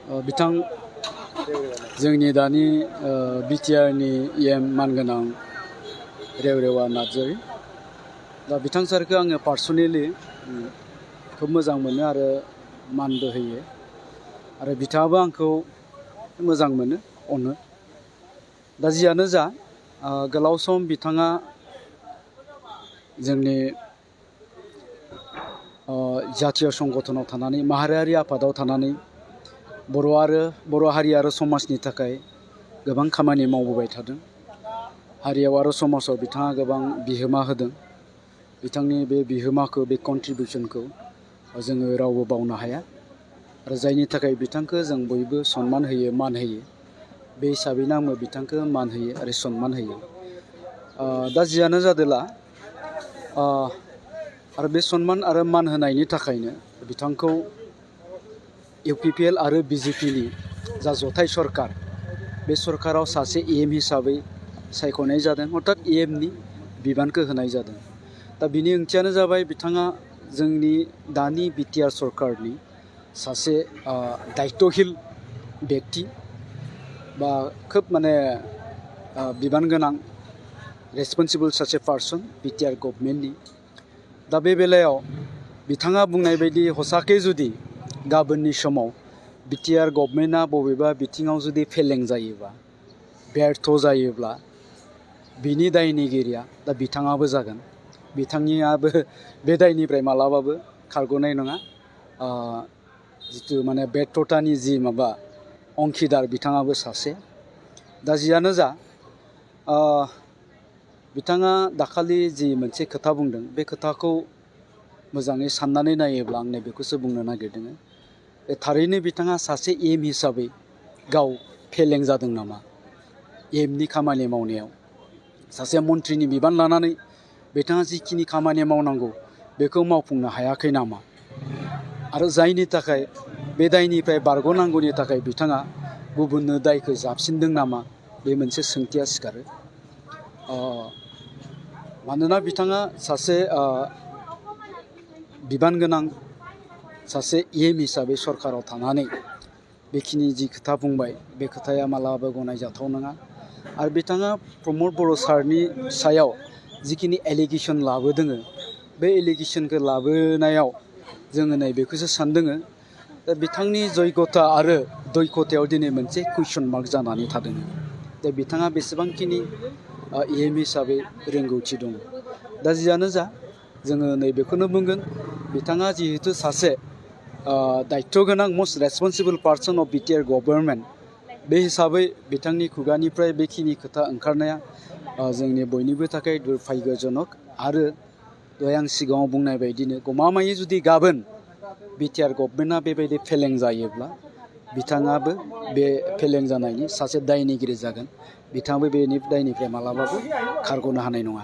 बिथां जोंनि दानि बिटिआरनि EM मानगोनां रेवरेवा नार्जारी दा बिथां सारखौ आङो पार्सनेलि खोब मोजां मोनो आरो मानबो होयो आरो बिथाङाबो आंखौ मोजां मोनो अनो दा जियानो जा गोलाव सम बिथाङा जोंनि जातीय संगठनाव थानानै माहारियारि आफादाव थानानै बर' हारि आरो समाजनि थाखाय गोबां खामानि मावबोबाय थादों। हारियाव आरो समाजाव बिथाङा गोबां बिहोमा होदों। बिथांनि बे बिहोमाखौ बे कन्ट्रिबिउसनखौ जोङो रावबो बावनो हाया आरो जायनि थाखाय बिथांखौ जों बयबो सनमान होयो मान होयो बे हिसाबैनो आंबो बिथांखौ मान होयो आरो सनमान होयो। दा जियानो जादोला आरो बे सनमान आरो मान होनायनि थाखायनो बिथांखौ UPPL आरो BJPनि जा जथाय सरकार बे सरकाराव सासे EM हिसाबै सायख'नाय जादों अर्थात EMनि बिबानखौ होनाय जादों। दा बिनि ओंथियानो जाबाय बिथाङा जोंनि दानि बिटिआर सरकारनि सासे दायित्वशील बेक्ति बा खोब माने बिबान गोनां रेसपन्सिबल सासे पार्सन बिटिआर गभर्नमेन्टनि। दा बे बेलायाव बिथाङा बुंनाय बायदि हसाके जुदि गाबोननि समाव बिटिआर गभर्नमेन्टआ बबेबा बिथिङाव जुदि फेलें जायोबा बेर्थ जायोब्ला बिनि दायनिगिरिया दा बिथाङाबो जागोन। बिथांनियाबो बे दायनिफ्राय मालाबाबो खारग'नाय नङा। जिथु माने बेर्थतानि जि माबा अंखिदार बिथाङाबो सासे। दा जियानो जा बिथाङा दाखालि जि मोनसे खोथा बुंदों बे खोथाखौ मोजाङै साननानै नायोब्ला आं बेखौसो बुंनो नागिरदों। थारैनो बिथाङा सासे EM हिसाबै गाव फेलें जादों नामा? EMनि खामानि मावनायाव सासे मन्थ्रिनि बिबान लानानै बिथाङा जिखिनि खामानि मावनांगौ बेखौ मावफुंनो हायाखै नामा? आरो जायनि थाखाय बे दायनिफ्राय बारग'नांगौनि थाखाय बिथाङा गुबुननो दायखौ जाबसिनदों नामा? बे मोनसे सोंथिया सिखारो। मानोना बिथाङा सासे बिबान गोनां सासे EM हिसाबै सरकाराव थानानै बेखिनि जि खोथा बुंबाय बे खोथाया मालाबाबो गनायजाथाव नङा। आरो बिथाङा प्रमद बर' सारनि सायाव जिखिनि एलिगेसन लाबोदों बे एलिगेसनखौ लाबोनायाव जोङो बेखौसो सानदों दा बिथांनि जयगथा आरो दयखथायाव दिनै मोनसे कुइसन मार्क जानानै थादों। दा बिथाङा बेसेबांखिनि EM हिसाबै रोंगौथि दं। दा जियानो जा जोङो बेखौनो बुंगोन बिथाङा जिहेतु सासे दायित्व गोनां must responsible person of BTR government बे हिसाबै बिथांनि खुगानिफ्राय बेखिनि खोथा ओंखारनाया जोंनि बयनिबो थाखाय दुर्भाग्यजनक। आरो दहाय आं सिगाङाव बुंनाय बायदिनो गमामायै जुदि गाबोन बिटिआर गभर्नमेन्टआ बेबायदि फेलें जायोब्ला बिथाङाबो बे फेलें जानायनि सासे दायनिगिरि जागोन। बिथाङाबो बेनि दायनिफ्राय मालाबाबो खारग'नो हानाय नङा।